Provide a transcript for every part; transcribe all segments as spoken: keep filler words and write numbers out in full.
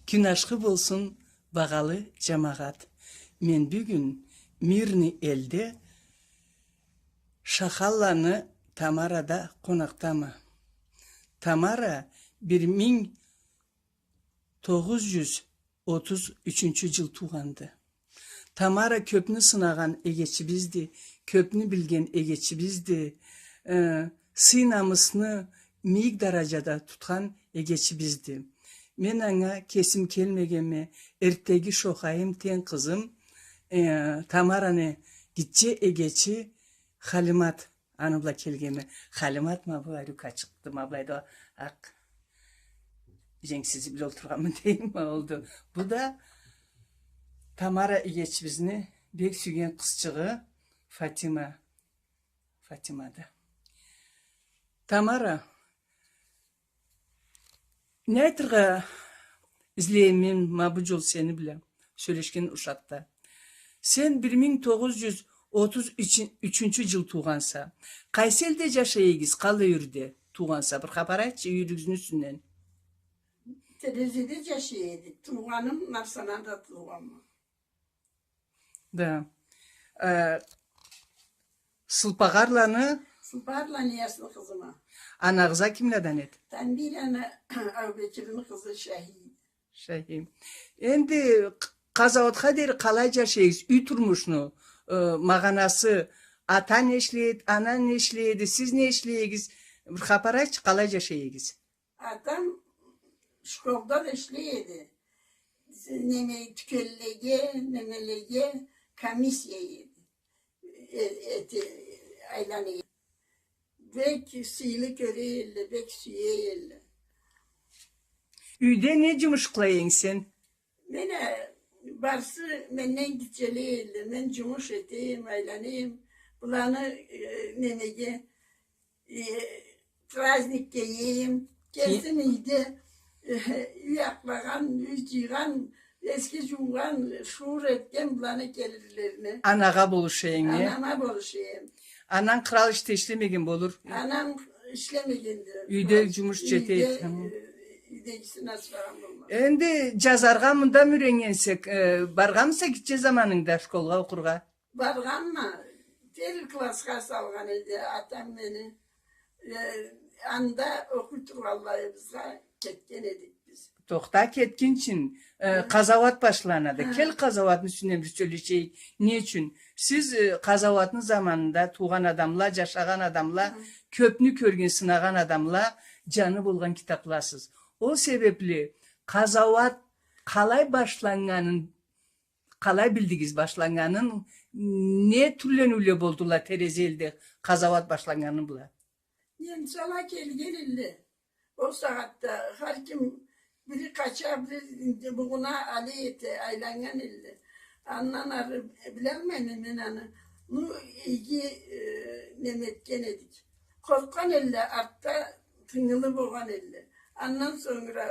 Кюн ашхы болсун, багъалы джамагъат. Мен бюгюн Мирный элде Шахалланы Тамарада къонакъдама. Тамара бир минг тогъуз джюз отуз ючюнчю джыл туугъанды. Тамара кёпню сынагъан эгечибизди, кёпню билген эгечибизди, э, сый-намысны мийик дараджада тутхан эгечибизди. Мен анга кесим келмегенме, эрттеги шохайым, тенг къызым, э, Тамараны гитче эгечи Халимат, аны бла келгенме. Халимат ма бу, Арюк ачыкъды, ма былайда акъ дженгсизи бла олтургъанмы дейим, ма олду. Бу да Тамара эгечибизни бек сюйген къызчыгъы Фатима. Фатимады. Тамара, не айтыргъа излейме мен ма бу джол сени бла сёлешген ушакъда. Сен бир минг тогъуз джюз отуз ючюнчю джыл туугъанса. Къайсы элде джашай эдигиз, къалай юйде туугъанса? Бир хапар айтчы юйюгюзню юсюнден. Терезеде джашай эдик. Туугъаным Нарсанада туугъанма. Да. Э, Сылпагъарланы? Сылпагъарланы ясны къызыма. Анагъыз а кимладан эди? Тамбийланы Абубекирни къызы Шахи. Шахи. Энди къ-, къазауатха дери къалай джашай эдигиз? Юй турмушну, э, магъанасы, ата не ишлей эди, ана не ишлей эди, сиз не ишлей эдигиз? Бир хапар айтчы, къалай джашай эдигиз? Атам школда да ишлей эди. Неме, тюкенлеге, немелеге комиссия эди. Э, эти, айлана эди. Бек сыйлы кёре эдиле, бек сюе эдиле. Юйде не джумуш къыла эдинг сен? Мен, э, барысы менден гитчелей эдиле. Мен джумуш этеем, айланайым. Буланы, э, немеге, э, праздникге иейим. Кесим юйде, э, юй акълагъан, юй джыйгъан, эски джуугъан, шуур этген буланы келирлерине. Анагъа болуша эдинг, э? Анама болуша эдим. Ананг кърал ишде ишлемеген болур. Анам ишлемегенди. Юйде джумуш джете эди. Юйде, э, юйдегисин асырагъан болмаз. Энди джазаргъа мында юреннгенсе, э, баргъанмыса гитче заманынгда школгъа окъургъа? Баргъанма, первый классха салгъан эди атам мени. Э, анда окъуй тургъанлайыбызгъа кетген эдик биз. Тохта, кетгинчи, э, къазауат башланады. Кел, къазауатны юсюнден бир сёлешейик. Не ючюн? Сиз, э, къазауатны заманында туугъан адамла, джашагъан адамла, кёпню кёрген, сынагъан адамла, джаны болгъан китабласыз. Ол себепли къазауат къалай башланнганын къалай билдигиз башланнганын, не тюрлениуле болдула Терезелиде къазауат башланнганы бла? Немсала келген эдиле. Ол сагъатда хар ким бири къача, бири бугъуна алай эте, айланнган эдиле. Андан ары билалмайма мен аны. Ну, иги, э, неме этген эдик. Къоркъгъан эдиле, артда тынгылы болгъан эдиле. Андан сонгра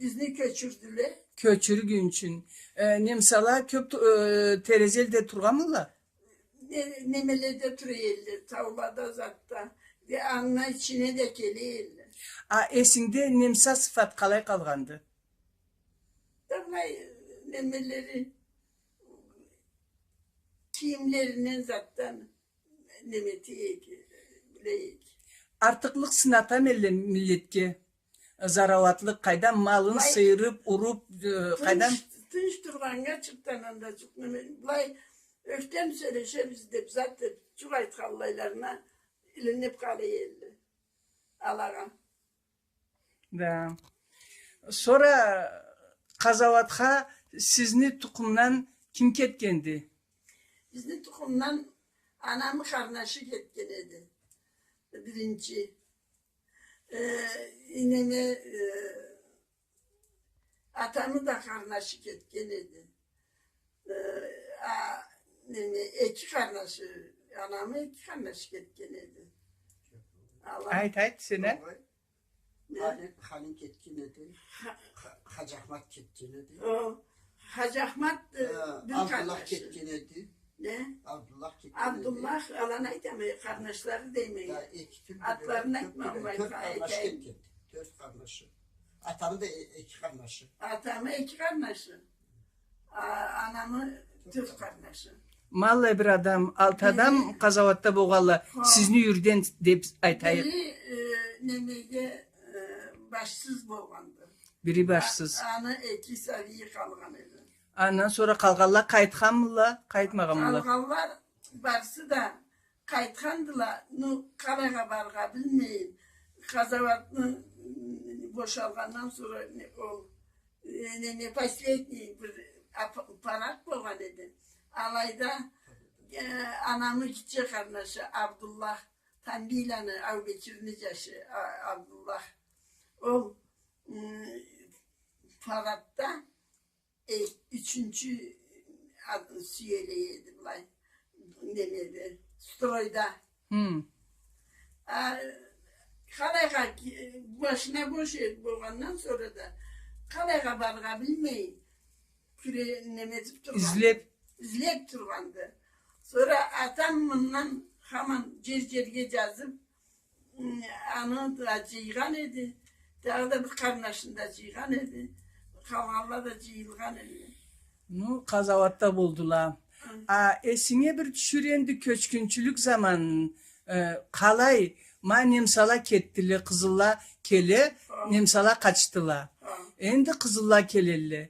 бизни кёчюрдюле. Кёчюргюнчю. Э, немсала кёп ту-, э, Терезелиде тургъанмыла? Не-, немеледе тура эдиле, таулада, затда. Бир аны ичине да келе эдиле. А эсингде немса сыфат къалай къалгъанды? Да былай, немелери, кийимлеринден, затдан. Неме этейик, билейик. Артыкълыкъ сынатама эдиле миллетге. Зарауатлыкъ, къайдам, малын сыйырып, уруп, э, къайдам. Тынч, тынч тургъаннга чыртдан анда джукъ неме, былай ёхтем сёлешебиз деп, зат деп, джукъ айтханлайларына илинип къалай эдиле. Алагъа. Да. Сора къазауатха сизни тукъумдан ким кетгенди? Бизни тукъумдан анамы къарнашы кетген эди. Биринчи. Э, инеме, э, атамы да къарнашы кетген эди. Э, а, неме, эки къарнашы, анамы эки къарнашы кетген эди. Ала. Айт, айт, сен, а? Алип Халим кетген эди. Ха-, Ха-, Хаджахмат кетген эди. О, Хаджахмат, э, бир Абдуллах къарнашы. Кетген эди. Не? Абдуллах кетген эди. Абдуллах, аланы айтама, э, къарнашлары дейме. Да, эки тюрлю. Атларын айтмагъанма, тёрт къарнаш кетген эди. Тёрт къарнашы. Атамы да э-, эки къарнашы. Атамы эки къарнашы. А, анамы тёрт къарнашы. Ма аллай бир адам, алты адам къазауатда болгъанла, сизни юйюрден деп айтайыкъ. Бири, э, немеге, э, башсыз болгъанды. Бири башсыз. А-, аны эки сабийи къалгъан эди. Андан сора къалгъанла къайтханмыла, къайтмагъанмыла? Къалгъанла барысы да къайтхандыла, ну, къалайгъа барыргъа билмейин. Къазауатны, м, бошалгъандан сора не, ол, э, не, не, последний бир ап-, парад болгъан эди. Алайда, э, анамы гитче къарнашы Абдуллах, Тамбийланы, Аубекирни жашы, а-, Абдуллах. Ол, м, парадда э, ючюнчю, а, сюеле эди былай, немеде, стройда. Хм. А, къалайгъа ки-, машина бош эди болгъандан сора да, къалайгъа барыргъа билмей, кюре-, неме этип тургъанды. Излеп. Излеп тургъанды. Сора атам мындан хаман жер-жерге жазып, М, аны да жыйгъан эди. Дагъыда бир къарнашын да жыйгъан эди. Къалгъанла да жыйылгъан эди. Ну, къазауатда болдула. Хы. А эсинге бир тюшюр энди кёчгюнчюлюк заманын, э, къалай, ма немсала кетдиле, къызылла келе, хы, немсала къачдыла. Хы. Энди къызылла келелле.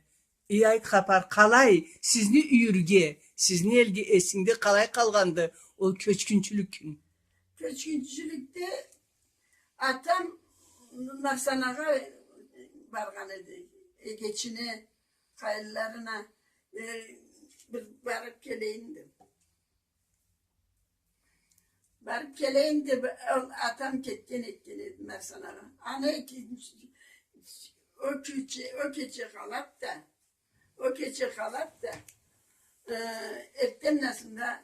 Эй, айт хапар, къалай сизни юйюрге, сизни элге эсингде къалай къалгъанды ол кёчгюнчюлюк кюн? Кёчгюнчюлюкде атам Нарсанагъа баргъан эди. Эгечине, къайынларына, э, бир барып келейим деп. Барып келейим деп, ол атам кетген этген эди Нарсанагъа. Аны эки, о кече, о кече къалады да, о кече къалады да, э, эртденласында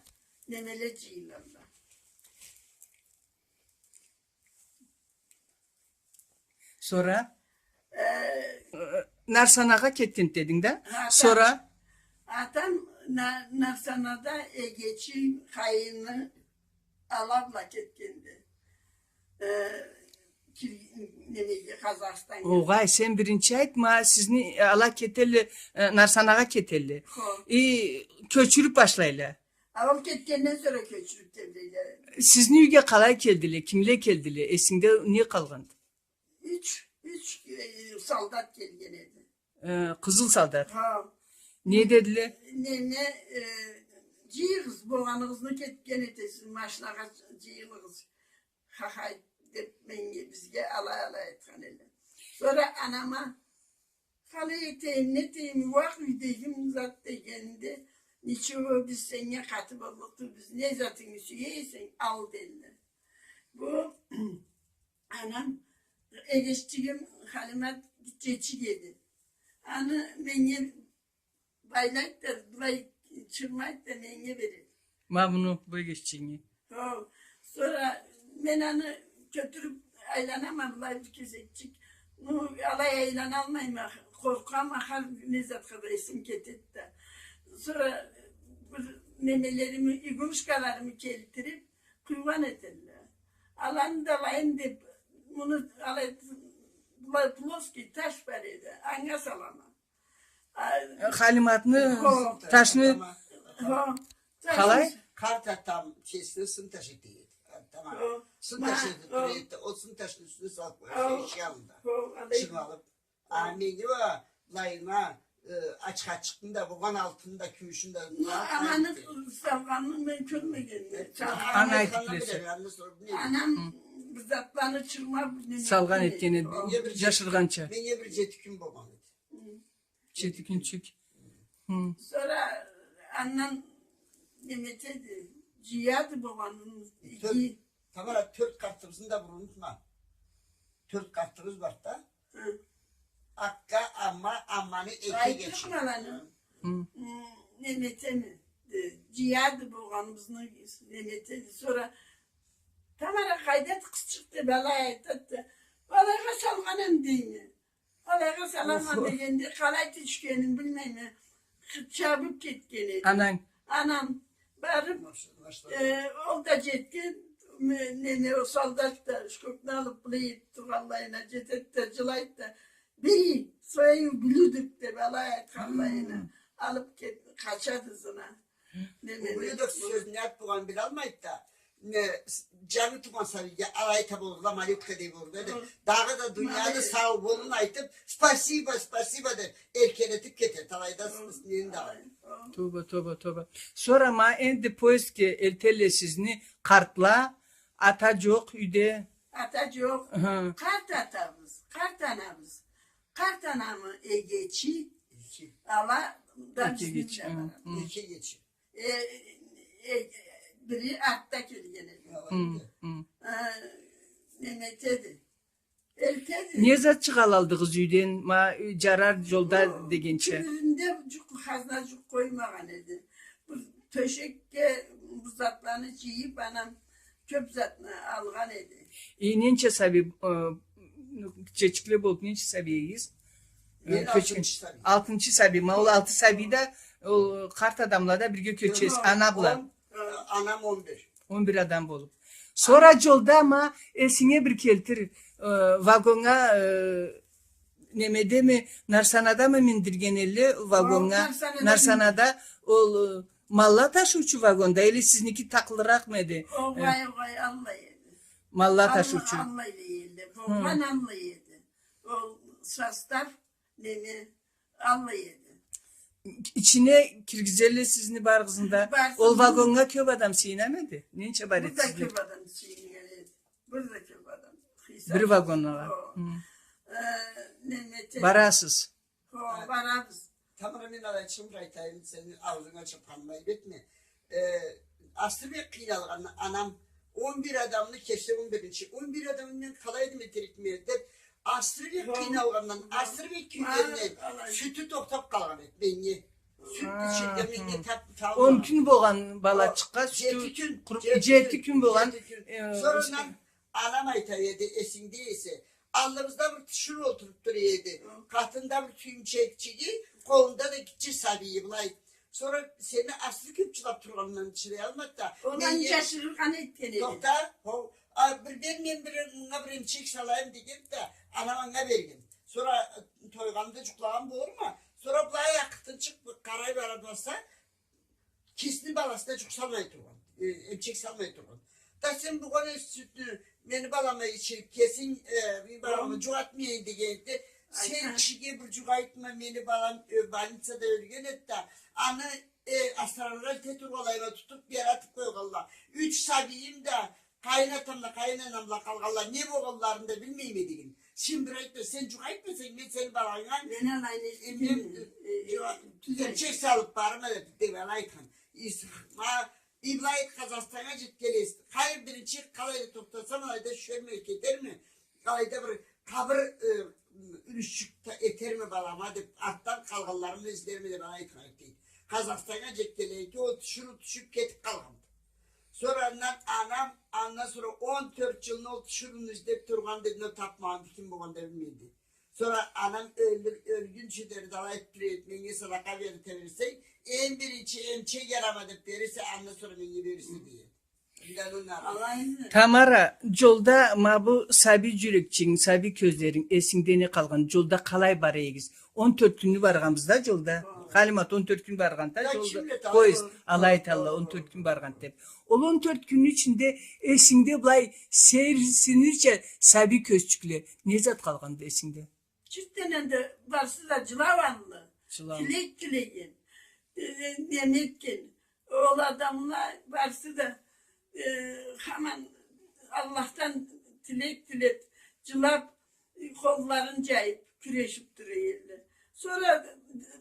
немеле жыйылалла. Сора? Э, Нарсанагъа кетген дединг да? Ха, атам, сора? Атам На-, Нарсанада эгечи, къайыны ала бла кетгенди. Э, кир-, немеге, Къазахстаннга. Огъай, сен биринчи айт, ма сизни ала кетелле, э, Нарсанагъа кетелле. Хо. И кёчюрюп башлайла. А ол кетгенден сора кёчюрюп тебрейдиле. Сизни юйге къалай келдиле? Кимле келдиле? Эсингде не къалгъанды? Юч, юч, э, солдат келген эди. Э, къызыл солдат. Ха. Не дедиле? Не, не, э, жыйыгъыз, болгъаныгъызны, кетген этесиз, машинагъа жыйылыгъыз. Ха-хай деп, менге, бизге алай-алай айтхан эди. Сора анама Къалай этейим, нетейим, уакъ юйдегим зат дегенде, ничего, биз сеннге къаты боллукъ тюлбюз, не затынгы сюе эсенг, ал, дедиле. Бу, анам, эгеччигим Халимат гитчечик эди. Аны меннге байлайды да, былай чырмайды да, меннге береди. Ма муну, бу эгеччигинги. Хо, сора мен аны кётюрюп айланама, былай бир кесекчик. Ну, алай айланалмайма, къоркъама, хар не затха да эсим кетеди да. Сора бир немелерими, игрушкаларымы келтирип, къуйгъан этелле. Аланы да алайым деп, муну алай, былай плоский таш бар эди, анга салама. А, Халиматны, хо, ташны. Хо. Къалай? Къарт атам кесине сын таш эте эди. Тамагъа. Хо. Сын таш эте эди, ол сын ташны юсюне салып къоя эди, ишик аллында. Хо, алай. Чырмалып. А, мени уа, былайына, э, ачха чыкъны да, болгъан алтынны да, кюмюшню да. Ну, аманат салгъанын мен кёрмегенме. Аны айтып билесе. Анам бир затланы чырмап, салгъан этген эди, жашыргъанча. Меннге бир жети кюн болгъан эди. Хы. Жети кюнчюк. Хы. Сора андан неме этеди, жыяды болгъанын. Тамара, тёрт къартыбызны да бир унутма. Тёрт къартыбыз барды да. Хы. Акка, амма, амманы эки эгечи. Хы. Неме этеди, жыяды болгъаныбызны, неме этеди. Сора Тамара, къайдады къызчыкъ деп алай айтады да, алайгъа салгъан эм дейме. Алайгъа салама дегенде, къалай тюшгенин билмейме. Чабып кетген эди. Ананг? Анам барып, э, ол да жетген, ме-, неме, ол солдат да шкокну алып, былай этип тургъанлайына жетеди да, жылайды да, Бери, свои ублюдок деп алай айтханлайына. Алып кет, къачады ызына. Неме, ублюдок сёзню ат болгъан билалмайды да. Не, с-, джангы туугъан сабийге алай айта болурла, малютка дей болурла да. Дагъыда дунияны сау болун айтып, спасибо, спасибо деп, эркелетип кетеди. Алайда с-, с-, нени да. Тоба, тоба, тоба. Сора ма энди поездге элтелле сизни къартла, ата джокъ юйде. Ата джокъ. Хы. Къарт атабыз, къарт анабыз, къарт анамы эгечи, ала да бизни бла барады. Эки эгечи. Э, э, бири артда келген эди. Хы, хы. Э, неме этеди. Элтеди. Не зат чыгъалалдыгъыз юйден, ма, джарар джолда дегенча? Тюбюнде джукъ, хазна джукъ къоймагъан эди. Бир тёшекге бу затланы джыйып, анам кёп затны алгъан эди. Э, ненча сабий, э, гитчечикле болуп, ненча сабий эдигиз? Мен алтынчы сабий. Алтынчы сабий. Ма ол алты сабий да, ол къарт адамла да бирге кёчесиз, ана бла. Он, э, анам он бир. Он бир адам болуп. Сора джолда ма эсинге бир келтир, э, вагоннга, э, немедеми, нарсанадамы миндирген элле вагоннга? Нарсанада. Нарсанада ол, э, малла ташыучу вагонда, или сизники такълыракъмы эди? Огъай, огъай, аллай эди. Малла ташыучу. Аллай, аллай эди. Болгъан аллай эди. Ол состав неме, аллай эди. Ичине киргизелле сизни барыгъызны да. Барыгъызны. Ол вагоннга кёп адам сыйынамы эди? Ненча бар эди сизни? Бу да кёп адам сыйыннган эди. Бу да кёп адам. Бир вагоннга. Хо. Хы. Э, неме эте. Барасыз. Хо, барабыз. Тамара, мен алай чынын айтайым, сени аузунга чапханыма айып этме. Э, асыры бек къыйналгъандан анам он бир адамны, кечсе он биринчи, он бир адамны мен къалай эдим этерикме деп, асыры бек къыйналгъандан, асыры бек кюйгенден сютю тохтап къалгъан эди меннге. Сют ичерге меннге тап-, тап-, он кюн болгъан балачыкъгъа сютю къуруп, джети кюн болгъан. Джети кюн. Э, сора анам айта эди, эсингде эсе, аллыбызда бир тиширыу олтуруп тура эди. Хы. Къатында бир тюйюмчекчиги, къолунда да гитче сабийи былай. Сора сени асыры кёп джылап тургъанындан чыдаялмады да. Ол аны джашыргъан этген эди. Тохта, хо, а, бирден мен бир, мынга бир эмчек салайым дегенди да, анам анга берген. Сора, э, тойгъанда джукълагъан болурма? Сора былай акъыртынчыкъ бир къарай барады болса, кесини баласына джукъ салмай тургъан, э, эмчек салмай тургъан. Да сен болгъан эсе сютню мени балама ичирип, кесинг, э, мени балама джукъ атмайын дегенди. Сен кишиге бир джукъ айтма, мени балам, э, больницада ёлген эди да, аны, э, асханагъа элте тургъанлайына тутуп, бери атып къойгъанла. Юч сабийим да, къайын атам бла, къайын анам бла къалгъанла, не болгъанларын да билмейме деген. Сен бир айтма, сен джукъ айтмасанг, мен сени баланга, мен алайны, э, мен, э, э, э, эмчек салып барырма деп, деп алай айтхан. Ма, и былай Къазахстаннга джетгенлей, къайын биринчи къалайда тохтасам, алайда чюшерме, кетерме, алайда бир къабыр, э, юлюшчюк этерме балама деп, артдан къалгъанларымы излерме деп алай айтхан эди. Къазахстаннга джетгенлей, ол тиширыу тюшюп кетип къалгъанды. Сора андан анам, андан сора он тёрт джылны ол тиширыуну излеп тургъан, деди, но тапмагъанды, ким болгъан да билмейди. Сора анам ёлюр, ёлгюнчю дери да алай айтып тура эди, меннге садакъа бере эсе, эм биринчи эмчек ярама деп берирсе, андан сора меннге берирсе, дей эди. Тамара, джолда ма бу сабий джюрекчигинг, сабий кёзлеринг, эсингде не къалгъан, джолда къалай бара эдигиз? Он тёрт кюнню баргъанбыз да джолда. Халимат, он тёрт кюн баргъан да джолда. Поезд, алай айталла, он тёрт кюн баргъан деп. Ол он тёрт кюнню ичинде эсингде былай сейирсинирча сабий кёзчюкле, не зат къалгъанды эсингде? Чырт, энди барысы да джылауанлы. Джылау. Тилек тилеген. Э, неме этген. Ол адамла барысы да, э, хаман Аллахдан тилек тилеп, джылап, къолларын джайып, кюрешип тура эдиле. Сора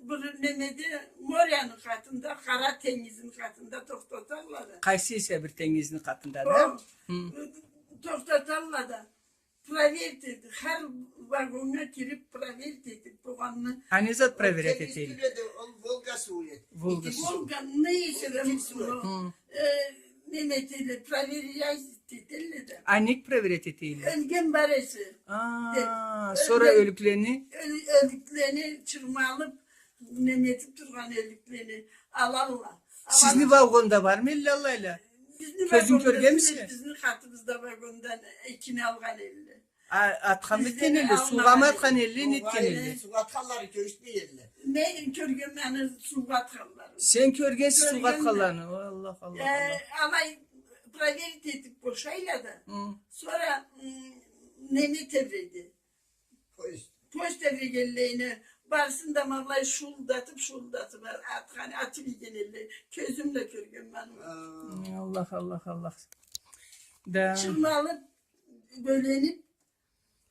бир немеде, моряны къатында, Къара тенгизни къатында тохтаталла да. Къайсы эсе бир тенгизни къатында да? Хо. Хы. Тохтаталла да. Проверить этеди. Хар вагоннга кирип, проверить этип болгъанны. А не зат проверять этелле? Ол Волга суу эди. Волга суу. Волга, не эсе да, э, неме этелле, проверять этелле да. А нек проверять этелле? Ёлген бар эсе. А, сора ёлюклени? Ёл-, ёлюклени чырмалып, неме этип тургъан ёлюклени алалла. Сизни вагонда бармы элле аллайла? Бизни вагонда, кёзюнг кёргенмисе? Бизни къатыбызда вагондан экини алгъан элле. А-, атхан этген элле, суугъа атхан элле, не этген элле? Суугъа атханлары кёргюзтмей элле. Мен кёргенме аны суугъа атханларын. Сен кёргенсе суугъа атханларын. Аллах, Аллах, Аллах. Алай проверить этип бошайла да. Сора неме тебреди. Поезд. Поезд тебрегенлейине, барысын да маллай шуулдатып, шуулдатып, атхан, атып ийген элле. Кёзюм бла кёргенме аны. Аллах, Аллах, Аллах. Да. Чырмалып, бёленип,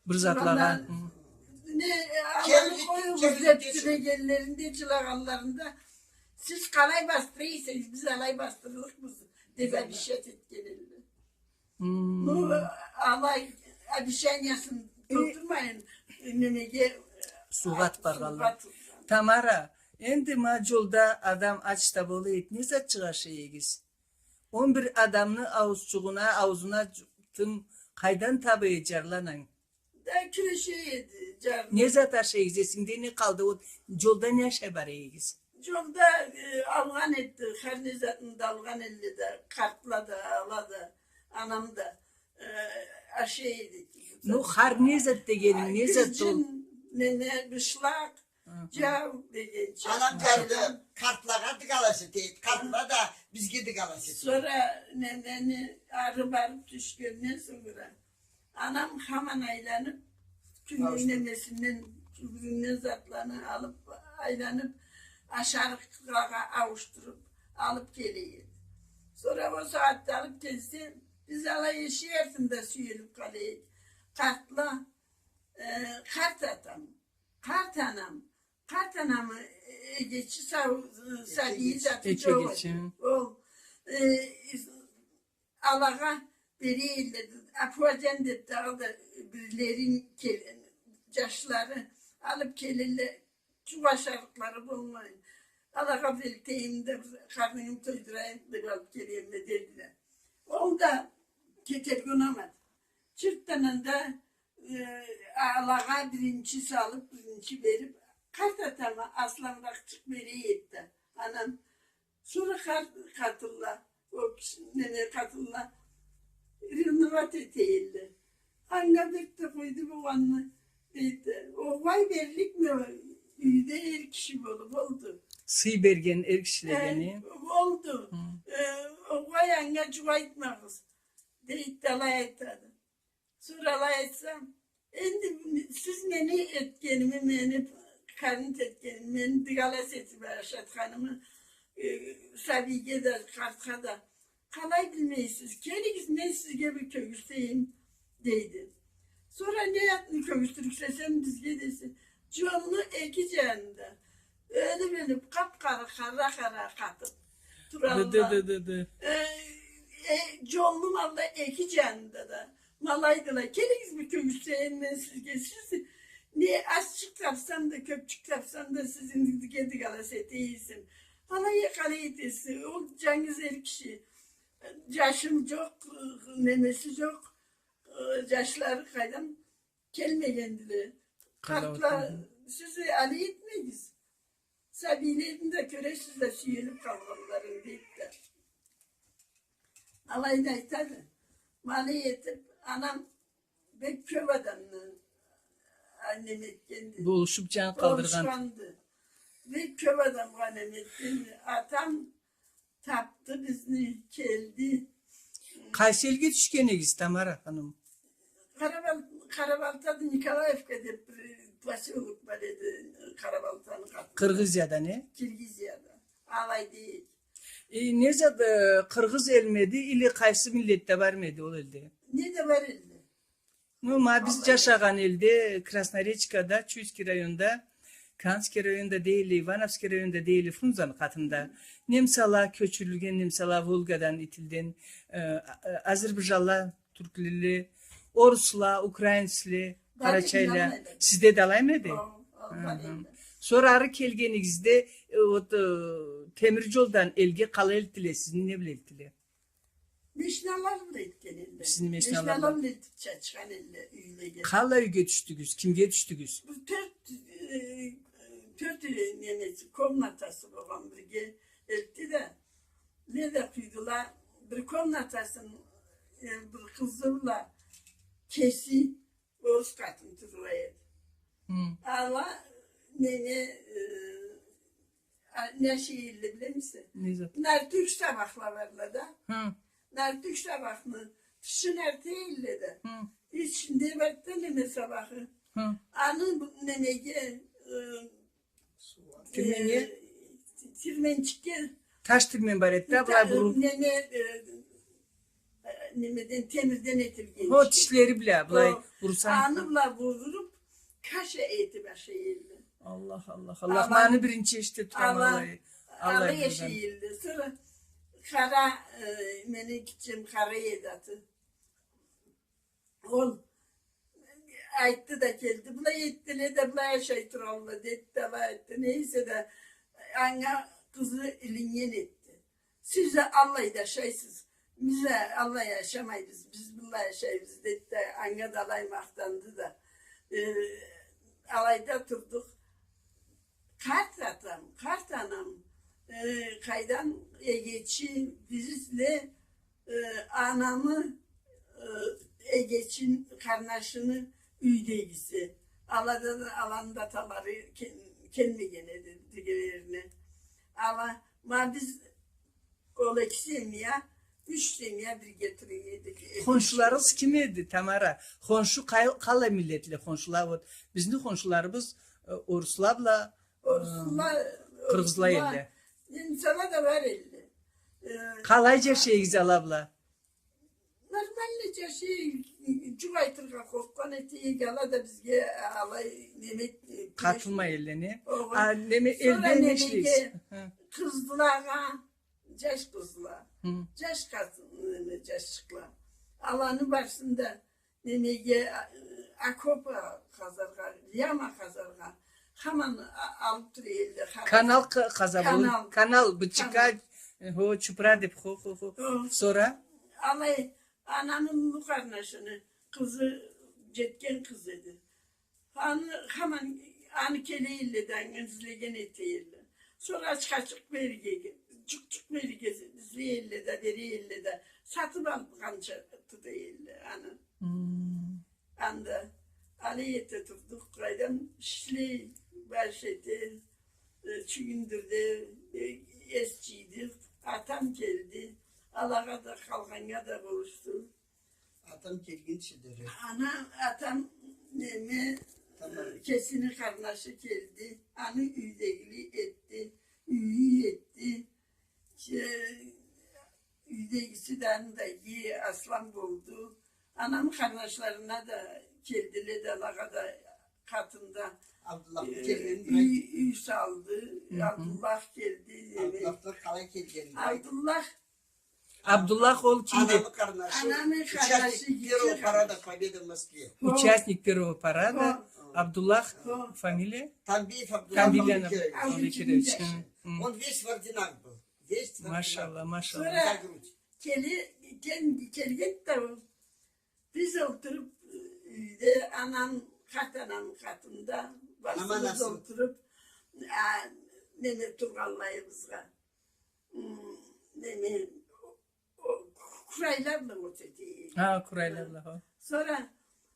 бир затлагъа. Не, аланы къоюгъуз деп тилегенлеринде, джылагъанларында, сиз къалай басдыра эсегиз, биз алай басдырлыкъбыз, деп обещать этген элле. Ну, алай обещаниясын толтурмайын, немеге, суугъа атып баргъанла. Тамара, энди ма джолда адам ач да бола эди, не зат джыгъа эшегиз? Он бир адамны ауузчугъуна, ауузуна тын къайдан таба эди джарланы? Да кюреше эди джарлы. Не зат ашай эдигиз, эсингде не къалды? Ол джолда не ашай бара эдигиз? Джолда алгъан эди, хар не затны да алгъан элле да, къартла да, ала да, анам да ашай эдик. Ну, хар не зат дегенинг, не зат ол? Неме, бышлакъ, джау дегенча. Анам джарды, къартлагъа дыгалас эте эди, къартла да бизге дыгалас эте эди. Сора немени, ары барып тюшгенден сора анам хаман айланып, кюнню немесинден, кюбюрюнден затланы алып, айланып, ашарыкълагъа ауушдуруп алып келе эди. Сора ол сагъатда алып келсе, биз алай эшик артында сюелип къала эдик. Къартла, къарт атам, къарт анам, къарт анамы эгечи сау-, сабийи заты джокъ эди. Ол алагъа бере эдиле, Апуаджан деп дагъыда бирлерин, джашлары алып келелле, джукъ ашарыкълары болмай. Алагъа бир элтейим да, бир къарнынгымы тойдурайым деп алып келеме дедиле. Ол да кетерге унамады. Чыртдан анда алагъа биринчи салып, биринчи берип, къарт атама асланыракъчыкъ бере эди да. Анам, сора къатынла, ол киши, неме, къатынла ревновать эте элле. Анга берди да къойду болгъанны, дейди. Огъай, берликме, юйде эр киши болуп, болду. Сый берген эр кишилеге, не? Болду. Огъай, анга джукъ айтмагъыз, дейди, алай айтады. Сора алай айтса, энди сиз мени этгеними, мени къарынт этгеними, мени дыгалас этип ашатханымы сабийге да, къартха да къалай билмейсиз? Келигиз, мен сизге бир кёргюзтейим, дейди. Сора не затны кёргюзтюрюксе сен бизге десе, джолну эки джанында ёлюп-ёлюп, къап-къара, къара-къара къатып туралла. Джолну ма алай эки джанында да ма алайдыла. Келигиз, бир кёргюзтейим мен сизге. Сиз не азчыкъ тапсам да, кёпчюк тапсам да, сизге дыгалас эте эсем. Алай а къалай этесиз? Ол джангыз эр киши. Джашы джокъ, немеси джокъ. Джашлары къайдан келмегендиле. Къартла, сиз алай этмегиз. Сабийлени да кёресиз да, сюелип къалгъанларын, дейди да. Алай да айтады. Ма алай этип, анам бек кёп адамны неме этгенди. Болушуп, джан къалдыргъан. Болушханды. Бек кёп адамгъа неме этгенди. Атам тапды бизни, келди. Къайсы элге тюшген эдигиз, Тамара ханым? Къарабал-, Къарабалтада Николаевка деп бир посёлок бар эди, Къарабалтаны къатында. Къыргъызияда, не? Киргизияда. Алай дейик. Э, не зат, э, къыргъыз элмеди, или къайсы миллетде бармеди ол элде? Не да бар элде. Ну, ма биз джашагъан элде, Красноречкада, Чуйский районда, Кансский районда дейле, Ивановский районда дейле, Фрунзаны къатында. Немсала, кёчюрюлген немсала, Волгадан, Итилден, э, а-, азербайджанла, тюрклюле, орусла, украинцле, къарачайла. Сизде да алаймеди? Сора ары келгенигизде, э, вот, э, темир джолдан элге къалай элтдиле, сизни не бла элтдиле? Машиналар бла элтген элле. Сизни машиналар бла элтип чачхан элле юйлеге. Къалай юйге тюшдюгюз? Кимге тюшдюгюз? Бир тёрт, э, тёрт, э, немеси, комнатасы болгъан бирге элтди да. Не да къуйдула, бир комнатасын, э, бир къызы бла кеси орус къатын тургъан эди. Хы. Ала неме, э, а, не ашай элле, билемисе? Не зат? Нартюх сабахла барла да. Хы. Нартюх сабахны тышын арта элле да. Хы. Ичинде барды да неме сабахы. Хы. Аны бу-, немеге, э, тирменнге? Э, тирменчикге. Таш тирмен бар эди да, былай буруп. Неме, э, э, немеден, темирден этилген. Хо, тишлери бла, былай бурсанг. Аны бла буруп, каша этип ашай элле. Аллах, Аллах, Аллах. Ала, ма аны биринчи эшите турама, ала, алай, ала алай яшай элле. Сора къара, э, мени гитчем къара эди аты. Ол айтды да келди, былай этдиле да, былай ашай туралла, деди да, былай айтды. Нейсе да, анга къызы илинген этди. Сиз да аллай да ашайсыз, биз да аллай ашамайбыз, биз быллай ашайбыз, деди да, анга да алай махтанды да. Э, алайда турдукъ. Къарт атам, къарт анам, э, къайдан эгечи, бирисиле, э, анамы, э, эгечин, къарнашыны юйдегиси. Алада да, аланы да аталары кел-, келмеген эди дегелерине. Ала, ма биз ол эки семья, юч семья бирге тура эдик. Хоншуларыгъыз ким эди, Тамара? Хоншу къай-, къалай миллетле хоншула? Вот, бизни хоншуларыбыз, э, орусла бла, орусла, э, къыргъызла, орусла элле. Немсала да бар элле. Э, къалай жашайгъыз ала бла? Нормально жашай, жукъ айтыргъа къоркъгъан этейик, ала да бизге алай неме, э, къатылмай элле, не? Огъай. А, неме, сора элде не немеге ишлейсиз? Хы. Къызлагъа, жаш къызла, хы, жаш къатын, неме, жашчыкъла. Аланы барысын да немеге, а, окоп къазаргъа, яма къазаргъа, хаман а-, алып тура элле, хар... Канал къа-, къаза, бу, канал, канал, бычыка, канал. Хо, чупра деп, хо, хо, хо. Хо. Сора? Алай, анамы уллу къарнашыны къызы, жетген къыз эди. Аны, хаман, аны келе элле да, анга излеген эте элле. Сора ачха-ачыкъ берирге, жукъ-жукъ берирге излей элле да, бере элле да, сатып алып къанча тута элле аны. Хм. Анда алай эте турдукъ, къайдам, ишлей, баш эте, э, чюгюндюрде, э, эс жыйдыкъ. Атам келди. Алагъа да, къалгъаннга да болушду. Атам келгинчи дери. Ана, атам, неме, тамам, кесини къарнашы келди. Аны юйдегили этди, юйю этди. Че-, юйдегиси да аны да гий Аслан болду. Анамы къарнашларына да келдиле да, алагъа да къатында, Абдуллах, э, келген, юй, юй салды. Хы хы. Абдуллах келди, неме. Абдуллах да къалай келген? Абдуллах Абдуллах ол кимди? Анамы къарнашы. Анамы къарнашы, участник первого парада Победы в Москве. Хо. Участник первого парада. Хо. Абдуллах, хо, фамилия? Тамбиев Абдуллах. Тамбиев Абдулкерович. Абдулкерович. Хы, хы. Он весь в орденах был. Весь в орденах. Машалла, машалла. Сора за грудь. Келе-, кел-, келген да ол. Биз олтуруп, э, юйде анам, къарт анам къатында, барыбыз олтуруп, а, неме тургъанлайыбызгъа. М, неме, о, къурайла бла от эте эди. Хо, къурайла бла, хо. Сора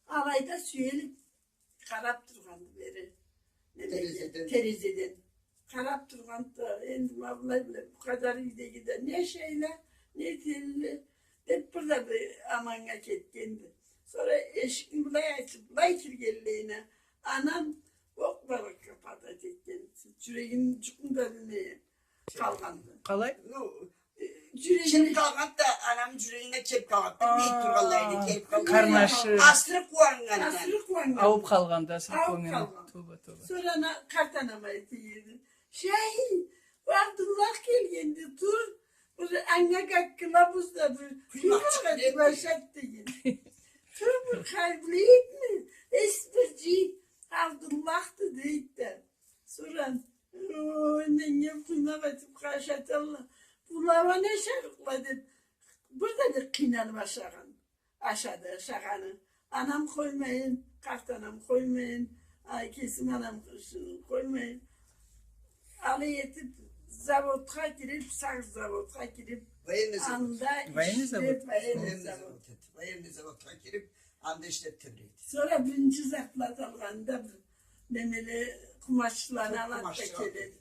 алайда сюелип къарап тургъанды бери. Немеге, терезеден. Терезеден. Къарап тургъанды да, энди ма былай, былай, бу къадар юйдеги да не ашайла, не этелле, деп, бир да бир аманнга кетгенди. Сора эшикни былай ачып, былай киргенлейине, анам окъ баракъ къапады, кетген. Жюрегин жукъну да билмей къалгъанды. Къалай? Ну, Жюрегине. Ким къалгъанды да, анамы жюрегине кеп къалгъанды. Билмей тургъанлай эди, кеп къалгъанды. Къарнашы. Асыры къууаннгандан. Асыры къууаннгандан. Ауып къалгъанды, асыры къууаннгандан. Ауып къалгъан. Тоба, тоба. Сора ана, къарт анама эте эди. Шей, Абдуллах келгенди, тур. Бир анга гаккыла бузда бир къуймакъ этип ашат деген. Тур, бир къайбылыйыкъмы? Эс бир жый, Абдуллахды дейди да. Сора, ой, меннге къуймакъ этип ашаталла. Была не ашарыкъла деп, бир да бир къыйналып ашагъан. Ашады, ашагъаны. Анам къоймайын, къарт анам къоймайын, ай, кесим анам къоймайын. Алай этип, заводха кирип, сакъ заводха кирип, военный завод. Анда ишлеп, военный завод. Военный завод. Военный заводха кирип, Анда ишлеп тебиреди. Сора биринчи заплата алгъанда бир немеле къумачланы алады да келеди.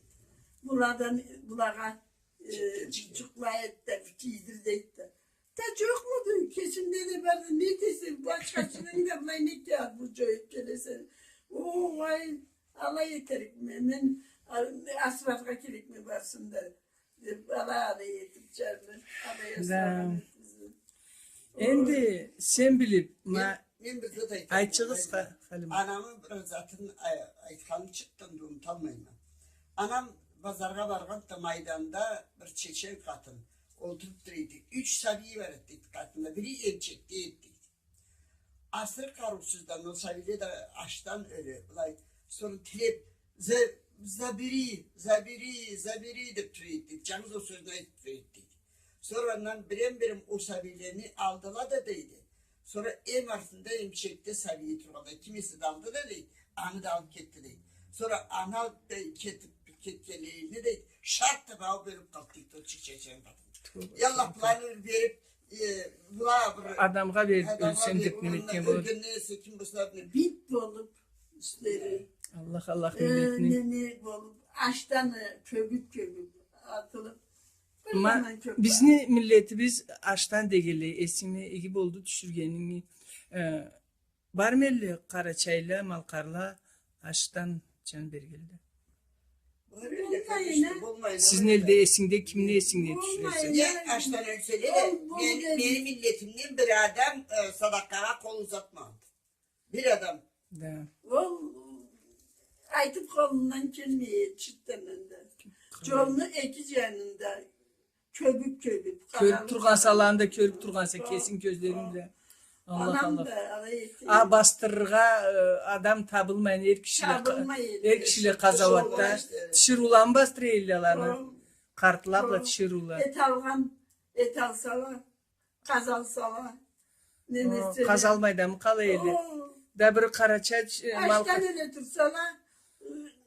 Буладан, булагъа, э, джукъ-джукъ эди да, бир кийдир дейди да. Да джокъмуду? Кесинде да барды, не этесе, башхачыдан да былай не этесе, бу джоюп келесе. Огъай, алай этерикме мен, а-, асыраргъа керекме барысын да. Деб, алай этиб джарлай, алай... Да. Ясагъан эди бизде. Энди сен билиб, ма... Мен, мен бир зат айтайым. Айтчыгъыз, Халима. Анамы бир затын ай-, айтханын чыртдан да унуталмайма. Анам базаргъа баргъанды да, майданда бир чечен къатын олтуруб тура эди. Юч сабийи бар эди, дейди, къатында. Бири эмчекде эди, дейди. Асыры къарыусуздан ол сабийле да ачдан ёле, былай, сора тилеб, «За-, забери, забери, забери», — деб тура эди, дейди. Джангыз ол сёзню айтыб тура эди, дейди. Сора андан бирем-бирем ол сабийлени алдыла да, дейди. Сора эм артында эмчекде сабийи тургъанлай, ким эсе да алды да, дейди, аны да алыб кетди, дейди. Сора аны алыб да кетиб, кетгенлей, дейди, шарт деб аууб ёлюб къалды, дейди, ол чечен къатын. Тёбе, тёбе. Аллах быланы бир бериб, э, была бир адамгъа бериб, адамгъа ёлсем деб, бериб, неме этген болур. Ёлгенлей эсе ким болса да. Бит болуб юслери. Аллах, Аллах, э, миллетини. Неме болуб, ачдан, э, кёгюб-кёгюб атылыб. Ма, бир заман кёп бизни бар. Миллетибиз ачдан дегенлей, эсинге иги болду тюшюргенинг. Э, бармы элле къарачайла, малкъарла ачдан джан бергенле? Бар элле, конечно, болмайын. Сизни элде, эсингде, кимни эсинге тюшюресе? Болмайын. Не ачдан ёлселе да, ол, ол мени, мени миллетимден бир адам, э, садакъагъа къол узатмагъанды. Бир адам. Да. Ол айтыб къолундан келмей эди, чыртдан да. Джолну эки джанында кёгюб-кёгюб. Кёрюб тургъанса, аланы да кёрюб тургъанса, кесинг кёзлеринг бла. Аллах, Аллах. Анам да алай эте эди. А, бастырыргъа, э, адам табылмайын, эр кишиле къа-, табылмай эди. Эр кишиле къазауатда. Тиширыула. Тиширыуланы бастыра эдиле аланы. Къартла бла тиширыула. Эт алгъан, эт алсала, къаз алсала. Немесе. О, къаз алмай да мы къала эдиле? О. Да бир къарачай, э, малкъар. Ачдан ёле турсала,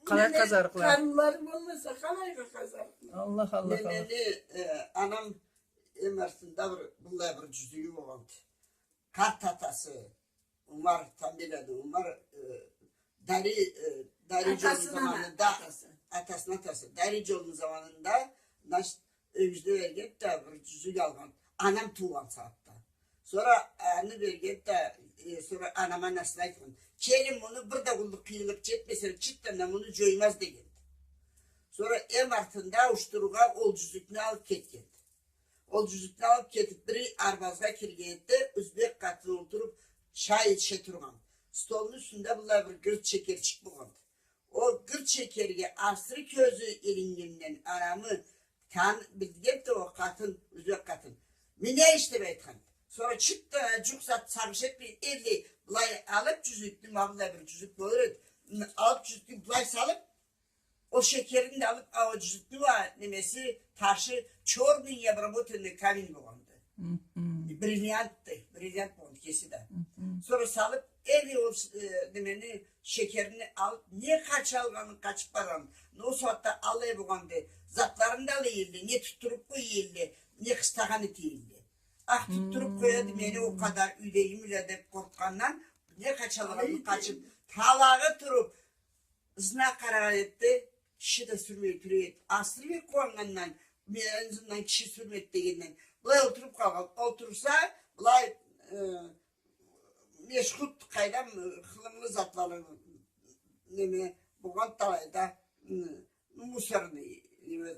къалай къазарыкъла? Къарынлары болмаса, къалайгъа къазарыкъла? Аллах, Аллах, Аллах. Немени, э, анам эм артында бир, быллай бир джюзюгю болгъанды. Къарт атасы, Умар, фамилиясы Умар, э, Дарий, э, Дарий джолну заманында, атасыны атасы, Дарий джолну заманында, значит, ёгюзге бергенди да, бир джюзюк алгъан. Анам туугъан сагъатда. Сора аны бергенди да, э, сора анам анасын айтхан: «Келин, муну бир да къуллукъ, къыйынлыкъ джетмесе, чыртдан да муну джоймаз», — дегенди. Сора эм артында уштуруугъа ол джюзюкню алыб кетгенди. Ол джюзюкню алыб кетиб, бир арбазгъа киргенди да, узбек къатын олтуруб, чай иче тургъан. Столну юсюнде быллай бир гырт чекерчик болгъанды. Ол гырт чекерге асыры кёзю илиннгенден, анамы тан-, билгенди ол къатын, узбек къатын. «Меннге иш», — деб айтхан. Сора чыртдан джукъ зат сагъыш этмей, эллей былай алыб джюзюкню, ма быллай бир джюзюк болур эди, алыб джюзюкню былай салыб, ол шекерин да алыб, а ол джюзюкню уа немеси, ташы, чёрный необработанный камень болгъанды. Мгм. Бриллиантды, бриллиант болгъанды кеси да. Мгм. Сора салыб, эди ол, э, немени, шекерин алыб, не къача алгъанын къачыб баргъан. Но ол сагъатда алай болгъанды. Затларын да ала эдиле, не тутдуруб къоя эдиле, не къыстагъан эте эдиле. Ах, тутдуруб къояды мени ол къадар юйдегими бла деб къоркъгъандан, не къача алгъанын къачыб, талагъа туруб, ызына къарагъан эди да, киши да сюрмей тура эди. Асыры бек къууаннгандан, мени ызымдан киши сюрмеди дегенден, былай олтуруб къалгъан. Олтурса, былай, э, мешхут, къайдам, э, хылымлы затланы, неме, болгъан да алайда, м, мусорный, неме,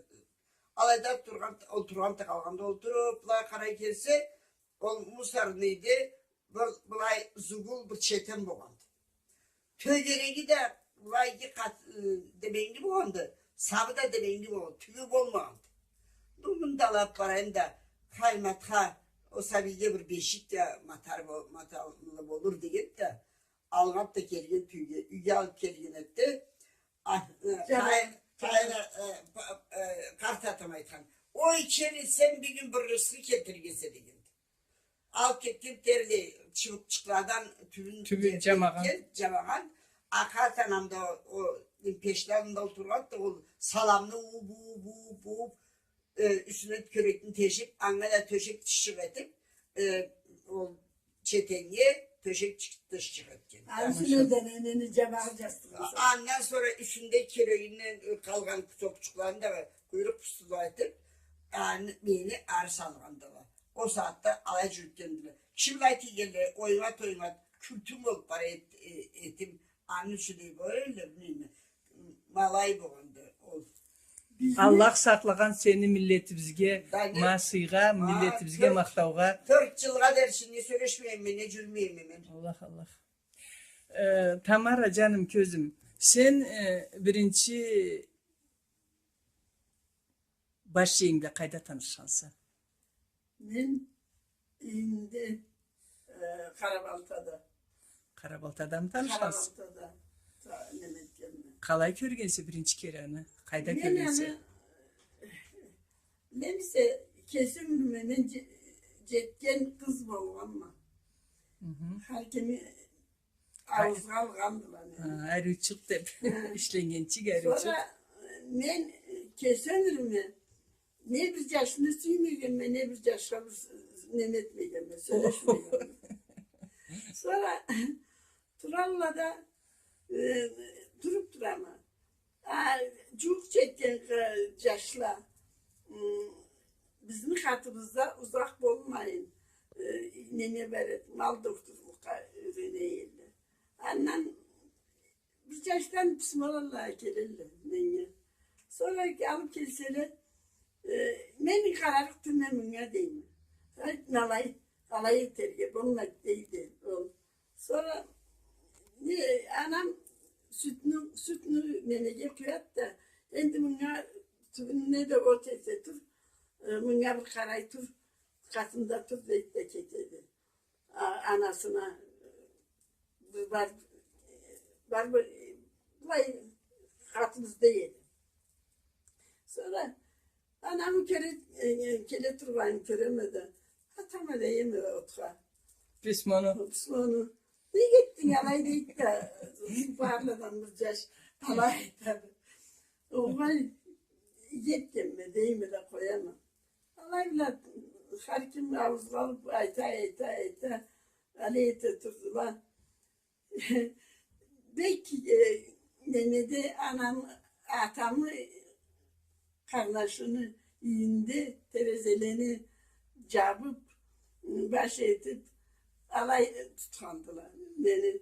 алайда тургъан, олтургъан да къалгъанды, олтуруб, былай къарай келсе, ол мусорныйды, бир, былай зугул бир четен болгъанды. Тёгереги да былай иги къат-, э, деменги болгъанды, сабы да деменги болгъанды, тюбю болмагъанды. Ну, муну да алыб барайым да, Халиматха, ол сабийге бир бешик да матар бол-, матарлы болур дегенди да, алгъанды да келген тюйге, юйге алыб келген эди да, а, э, къайын, къайын, э, па-, э, къарт атам айтхан: «Ой, келин, сен бюгюн бир рысхы келтиргенсе», — дегенди. Алыб кетген терлей чыбыкъчыкъладан тюбюн, тюбюн джамагъан. Джамагъан. А къарт анам да о пешни аллында олтургъанды да, ол саламны ууб, ууб, ууб, ууб, э, юсюне кёрекни тешиб, анга да тёшек тишчикъ этиб, э, ол четеннге тёшек чыкъ-, тёшчюк этген. Аны юсюне да ненени джабагъы джастыкъ. Андан сора юсюнде керегинден къалгъан кусокчукъланы да къуйрукъ бустулатып, аны, мени ары салгъандыла. Ол сагъатда алай джюрютгендиле. Киши былай тийгенлей, ойнат-ойнат, кюлтюм болуп бара эт-, э-, этим. Аны ючюн да, билмейме, ма алай болгъанды ол. Бизни Аллах сакълагъан сени миллетибизге, да не? Ма сыйгъа, ма миллетибизге тёрт, махтаугъа. Тёрт джылгъа дери не сёлешмейме, не джюрюмейме мен. Аллах, Аллах. Э, Тамара, джаным, кёзюм, сен, э, биринчи баш джегинг бла къайда танышханса? Мен энди, э, Къарабалтада. Къарабалтадамы танышханса? Къарабалтада та-, неме этгенме. Къалай кёргенсе биринчи кере аны? Къайда кёргенсе? Мен аны, мен эсе кеси ёмюрюме мен дже-, джетген къыз болгъанма. Хы-хы. Хар кими Ауузгъа алгъандыла мени. Ха, ариучукъ деп. Ха. Ишленнгенчик, ариучукъ. Сора, э, мен, э, кеси ёмюрюме не бир джашны сюймегенме, не бир джашха бир с-, неме этмегенме, сёлешмегенме. Сора туралла да, э, туруп турама. А, джууукъ джетген, э, джашла, м, бизни къатыбызда узакъ болмайын, э, неме бар эди, мал докторлукъгъа юйрене эдиле. Андан бир джашдан письмолала келелле меннге. Сора алып келселе, э, мен къарарыкъ тюлме мынга дейме. Айт, ма алай, алай этерге болмайды, дейди ол. Сора, не, анам сютню, сютню немеге къуяды да, энди мынга тюбюнде да от эте тур, э, мынга бир къарай тур, къатында тур, дейди да кетеди. А-, анасына, э, бир бар, бар бир, былай къатыбызда эди. Сора Анам келе, э, келе тургъанын кёреме да, атама дейме отха. Письмону. Письмону. Неге этдинг алай, дейди да, барлыкъдан бир джаш алай айтады. Огъай, неге этгенме дейме да къояма. Алай бла хар ким ауузгъа алып айта, айта, айта, алай эте турдула. Бек, э, немеде, анам, атамы къарнашыны юйюнде терезелени джабып, баш этип, алай тутхандыла мени.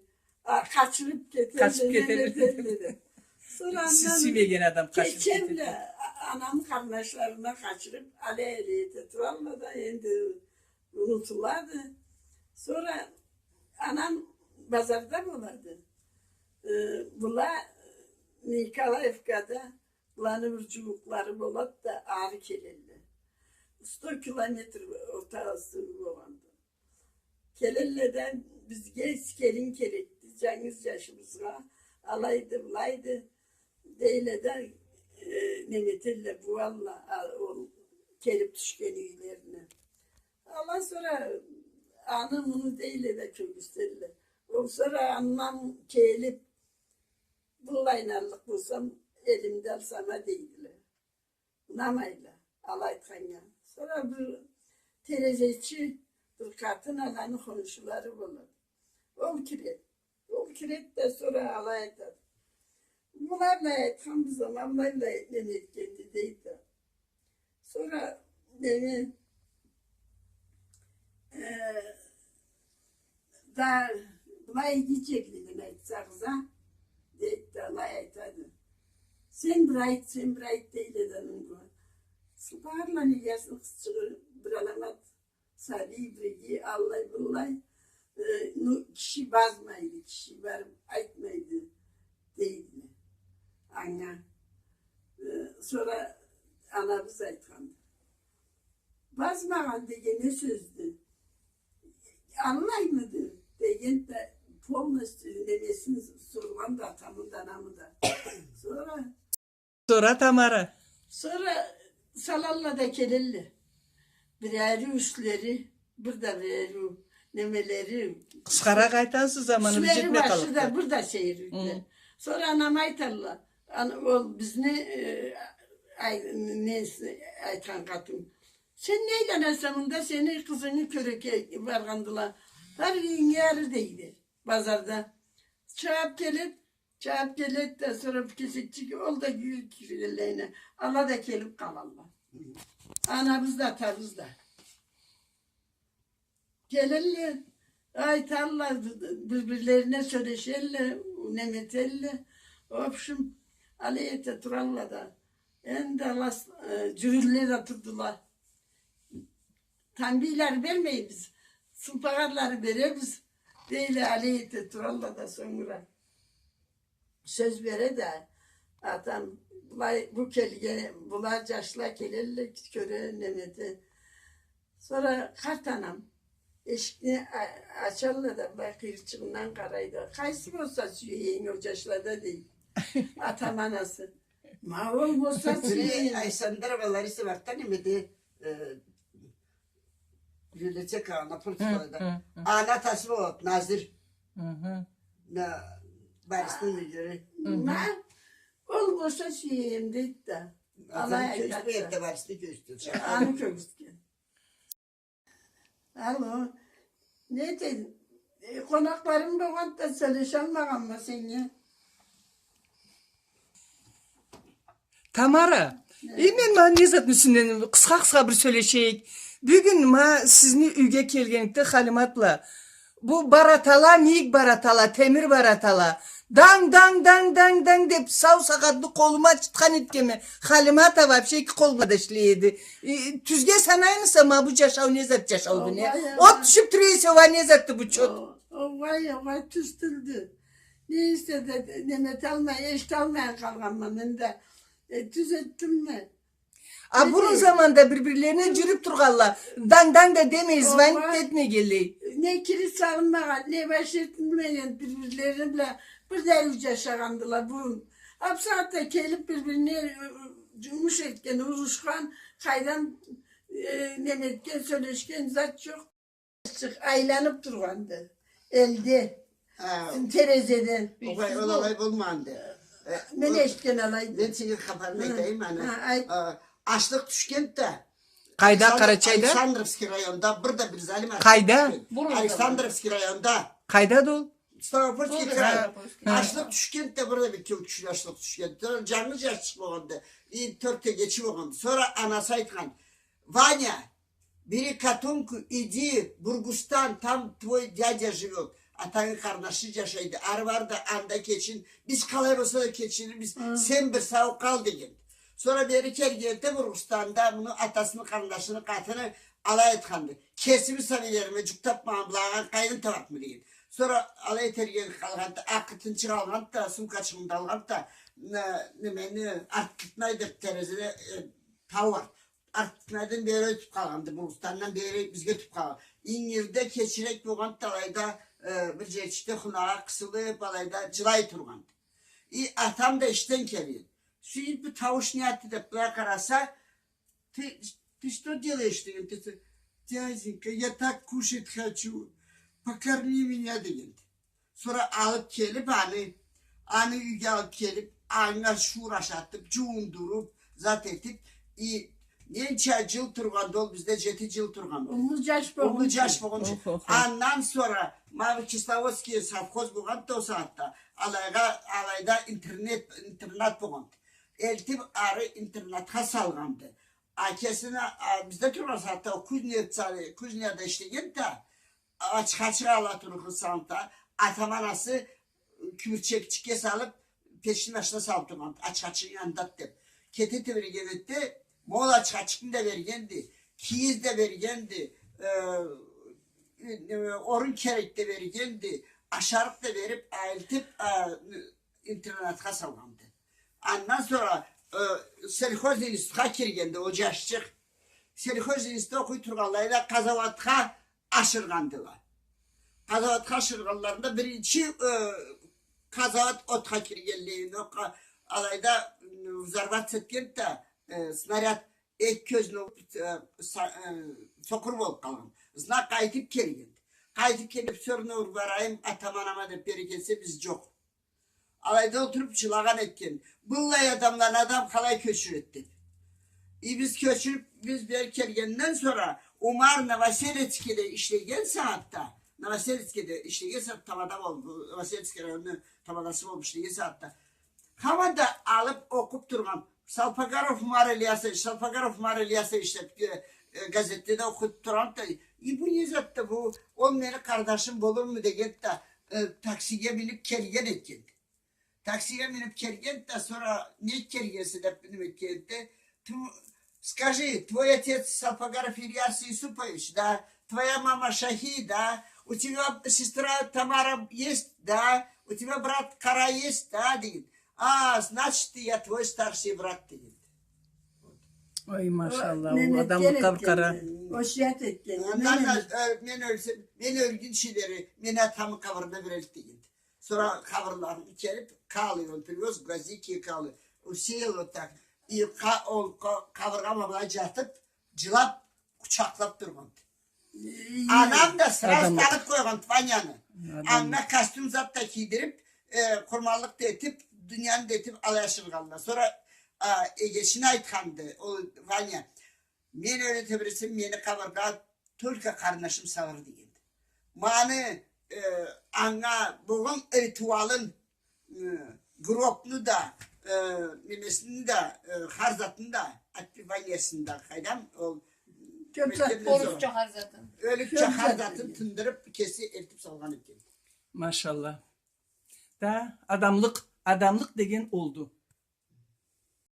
А, къачырып кетелле, къачып кетелле. Сора андан сюймеген адам къачырып кетелле. Анамы къарнашларына къачырып, алай, алай эте туралла да, энди унутулады. Сора Анам базарда болады. Э, была Николаевкада, быланы бир джууукълары болады да, ары келелле. Сто километр ортасы болгъанды. Келелле да, бизге келин керекди, джангыз джашыбызгъа, алайды, былайды. Дейле да, э, неме этелле, бууалла, а, ол келип тюшген юйлерине. Алай сора аны-муну дейле да кёргюзтелле. Ол сора анам келип, быллай айланнганлыкъ болсам, элимде алсам а дейдиле. Унамайла, алай айтханнга. Сора бир терезечи, бир къатын, аланы хоншулары болады. Ол киреди. Ол киреди да, сора алай айтады. Былай-былай айтхан бизге, ма былай-былай неме этгенди, дейди. Сора неме, э, да, былай иги джерлилерин айтсагъыз а, дейди да, алай айтады. Сен бир айт, сен бир айт, дейле да, анга. Султан, ала, неге сен къызчыгъы бир аламат сабий бирге аллай-быллай, э, ну, киши базмайды, киши барып айтмайды, дейди анга. Э, сора анабыз айтханды. Базмагъан деген не сёздю? Аллаймыды? Деген да полностью немесин соргъанды атамы да, анамы да. Сора Сора, Тамара? Сора салалла да келелле. Бир ариу юслери, бир да бир ариу немелери. Къысхаракъ айтасыз, заманыбыз джетмей къаллыкъды. Юслери, башы да бир да сейир эдиле. Хы. Сора анама айталла. Ан-, ол бизни, э, ай-, не, айтхан къатын. Сен не айланаса мында, сени къызынгы кёрюрге баргъандыла. Бир юйюнге ары, дейди, базарда. Чыгъып келеди, чыгъып келеди да, сора бир кесекчик ол да юйге киргенлейине, ала да келип къалалла. Анабыз да, атабыз да. Келелле, айталла, бир-бирлерине сёлешелле, неме этелле. В общем, алай эте туралла да. Энди алас, э, джюрюлле да турдула. Тамбийлары бермейбиз, сулпагъарлары беребиз, дейле, алай эте туралла да, сонгра сёз бере да атам, былай, бу келген, была, джашла келелле, кёре, неме эте. Сора къарт анам эшикни а-, ачалла да, былай къыйырчыгъындан къарайды. Къайсы болса сюегенг ол джашлада, дейди. Атам анасы. Ма ол болса сюегенг. Александрова Лариса барды да, немеде, э, библиотекада, напротив алайда. Аны атасы болады, Назир. Борисни мюдюрю. Ма ол болса сюегеним, дейди да. Алай айтады да. Борисни кёргюзтген. Аны кёргюзтген. Алло. Не этейим? Э, къонакъларым болгъанды да, сёлешалмагъанма сеннге. Тамара, э, мен ма не затны юсюнден къысха-къысха бир сёлешейик. Бюгюн ма сизни юйге келгенликде Халимат бла, бу баратала, мийик баратала, темир баратала. Данг, данг, данг, данг, данг деп, сау сагъатны къолума чытхан этгенме. Халимат а вообще эки къол бла да ишлей эди. Э, тюзге санаймыса, ма бу джашау не зат джашауду, не? Огъай, огъай. От тюшюп тура эсе, уа, не затды бу чот? О-, огъай, огъай, тюз тюлдю. Не эсе да, неме эталмай, эшиталмай къалгъанма мен да. Э, тюз этдимме. А бурун заманда бир-бирлерине джюрюп тургъанла, данг-данг да демей, звонить да этмегенлей. Не кирит салынмагъан, не баш этилмеген, бир-бирлери бла бир да джашагъандыла бурун. А бусагъатда келип бир-бирине, э, э, джумуш этген, урушхан, къайдан, э, неме этген, сёлешген зат джокъ. Айланып тургъанды элде. Ха. Терезеден. Огъай, ол алай болмагъанды. Э, мен эшитген алайды. Мен сеннге хапарын айтайым, аны. Ха, айт. Э, ачлыкъ тюшгенди да. Къайда, Александр-, Къарачайда? Александровский районда бир да бир залим ачлыкъ тюшген. Къайда? Александровский районда. Къайдады ол? Ставропольский край. Ха. Ачлыкъ тюшгенди да, бир да бир кеу кишиге ачлыкъ тюшгенди. Джангыз джашчыкъ болгъанды. И тёрт эгечи болгъанды. Сора анасы айтхан: «Ваня, бери котомку, иди в Бургустан, там твой дядя живёт. Атангы къарнашы джашайды. Ары бар да, анда кечин. Биз къалай болса да кечинирбиз. Сен бир сау къал», — деген. Сора бери келгенде Бургустанда муну атасыны къарнашыны къатыны алай айтханды: «Кесими сабийлериме джукъ тапмагъан былагъа къайдан табарыкъма?» — деген. Сора алай этерге къалгъанды, акъы тынчы къалгъанды да, сумкачыгъын да алгъанды да, не-, немени, арт кытнай деп терезеде, э, тау бар. Арт кытнайдан бери ётюп къалгъанды, Бургустандан бери бизге ётюп къалгъан. Ингирде кечирек болгъанды, алайда, э, бир джерчикде хунагъа къысылып, алайда джылай тургъанды. И атам да ишден келген. Сюйюп, бу таууш не затды деп, былай къараса, «Ты, ты что делаешь?» — деген. «Дяденька, я так кушать хочу. Покорми меня», — деген. Сора алып келип аны, аны юйге алып келип, анга шуур ашатып, джуундуруп, зат этип, и ненча джыл тургъанды ол бизде, джети джыл тургъанды. Уллу джаш болгъунчу. Уллу джаш болгъунчу. Охо, охо. Андан сора ма бу Кисловодский совхоз болгъанды ол сагъатда. Алайгъа, алайда интернет, интернат болгъанды. Элтип ары интернатха салгъанды. А кесине, а, бизде тургъан сагъатда ол кузница, кузняда ишлегенди да, ачхачыкъ ала тургъан сагъатда, атам анасы кюбюрчекчикге салып, печни башына салып тургъан, ачхачыкъны янында деп. Кете тебрегенде, ма ол ачхачыкъны да бергенди, кийиз да бергенди, э, э, орун-керек да бергенди, ашарыкъ да берип, элтип, э, интернатха салгъанды. Андан сора, э, сельхоз институтха киргенди ол джашчыкъ. Сельхоз институтда окъуй тургъанлайда къазауатха ашыргъандыла. Къазауатха ашыргъанларында биринчи, э, къазауат отха киргенлейин, окъ-, алайда, м, взорваться этгенди да, э, снаряд эки кёзюне, э, са-, э, сокъур болуп къалгъан. Ызына къайтып келгенди. Къайтып келип, всё равно барайым, атама-анама деп бери келсе, биз джокъ. Алайда олтуруп джылагъан этген. Быллай адамланы адам къалай кёчюреди деп. И биз кёчюрюп, биз бери келгенден сора Умар Новоселецкийде ишлеген сагъатда, Новоселицкеде ишлеген сагъатда, тамада болуп, Новоселицкий районну тамадасы болуп ишлеген сагъатда. Хаман да алып окъуп тургъан. Салпагаров Умар Ильясович, Салпагаров Умар Ильясович деп, э, э, газетде да окъуп тургъан да, и бу не затды бу, ол мени къардашым болурму дегенди да, э, таксиге минип келген этгенди. Таксиге минип келгенди да, сора не этгенсе деп неме этгенди. Скажи, твой отец Салпагаров Ильяс Юсупович, да? Твоя мама шахида? У тебя сестра Тамара есть, да? У тебя брат Кара есть, да? Деген. А, значит, я твой старший брат, деген. Ой, машалла, ол адам къаркъара. Осият этген. Андан да, э, мен ёлсем, мен ёлгюнчюлери мени атамы къабырына берелик, деген. Сора къабырларын келип, калы, он привёз гвоздики и калы. Усеял вот так. И къа-, ол къа-, къабыргъа былай джатып, джылап, къучакълап тургъанды. Анам да сразу тагъып къойгъанды Ваняны. Анга костюм зат да кийдирип, э, къурманлыкъ да этип, дунияны да этип, алай ашыргъанла. Сора, а, эгечине айтханды ол Ваня. Мен ёле тебресем, мени къабыргъа только къарнашым салыр, дегенди. Маны, э, анга болгъан ритуалын, э, гробну да, э, немесини да, э, хар затын да, отпеваниясын да, къайдам, ол... Ёлюкча хар затын. Ёлюкча хар затын тындырып, кеси элтип салгъан экен. Машалла. Да, адамлыкъ, адамлыкъ деген олду.